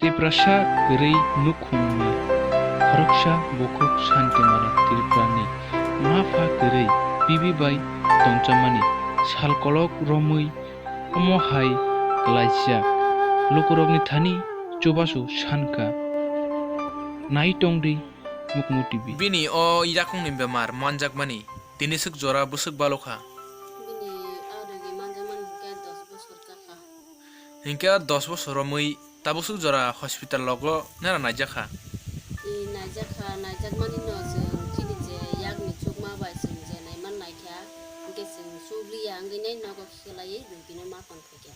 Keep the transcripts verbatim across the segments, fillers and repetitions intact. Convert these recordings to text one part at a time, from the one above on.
Tiprasa kwrwi nukhungni khoroksa bukhuk Santimala Tripurani mapha kwrwi bibi bai tongchamani salkolok romwi omo hai klaijak lukurokni thani chubachu sankha. Nai tongdi Mukmu T V. Bini o yakungni bemar manjakmani tini swk jora bwswk balokha. Bini a rwgwi manjakmani hwnkhe dos bosor kakha. Hinkhe dos bosor romwi tabuk swk jora hospital logo nera naijakha. I naijakha, naijakmani no chwng chini je yakni chukma bai chwng je naiman naikha, hinkhe chwng chugliya wngwi nai nogo khelaiwi rugino ma tongkha.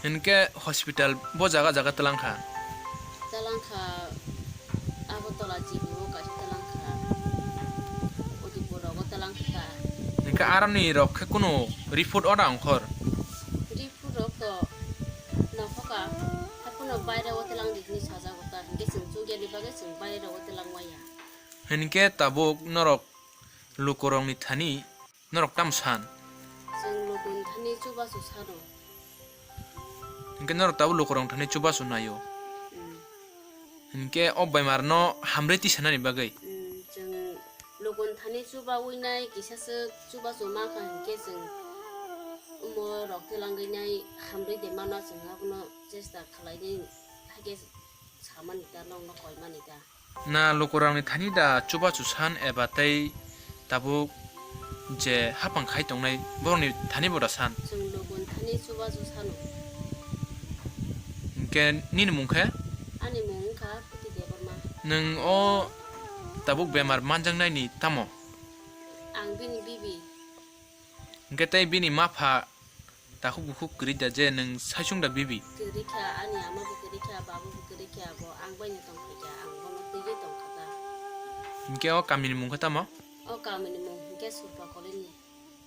Hinkhe hospital bo jaga jaga twlangkha. Twlangkha, Agartala G B o kaisa twlangkha, Udaipur rogo twlangkha. Hinkhe aroni rok khe kunu report oda ongkhor? Report rok to nokhoka, haphano baire o twlang di hwnwi sajago ta, hinkhe chwng chugyani bagwi chwng baire rogo twlang maya. Hinkhe tabuk norok lukurokni thani norok tamo san? Chwng lukurokni thani chubachu sano. Hinkhe norok tabuk lukurokni thani chubachu naio. Mm. Hinkhe o bemar no hamrwi tisanani bagwi? Mm, chwng lukurokni thani chubawi nai kisa swk chubachu mankha hinkhe chwng omo rok twlangwi nai hamrwi de mano chwng abono chesta khlainai haikhe samani ta nokno koimani ta. Na lukurokni thani da chubachu san eba tei tabuk je hapang khai tongnai borokni thani bo da san? Chwng lukurokni thani chubachu sano. Hinkhe nini mung khe? Ani mung wngkha Puti Debbarma. Nwng o tabuk bemar manjaknaini tamo? Ang bini bibi. Hinkhe tei bini mapha takhuk bukhuk kwrwi da je nwng saichung da bibi? Kwrwi kha, ani ama bo kwrwi kha, baba bo kwrwi kha, bo ang bai no tong phai kha, ang bono twiwi tong kha ta. Hinkhe o kamini mung khe tamo? O kamini mung hinkhe Surpa Colony.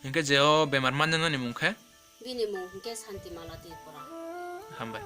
Hinkhe je o bemar manjaknani mung khe? Bini mung hinkhe Santimala Tripura. Hambai.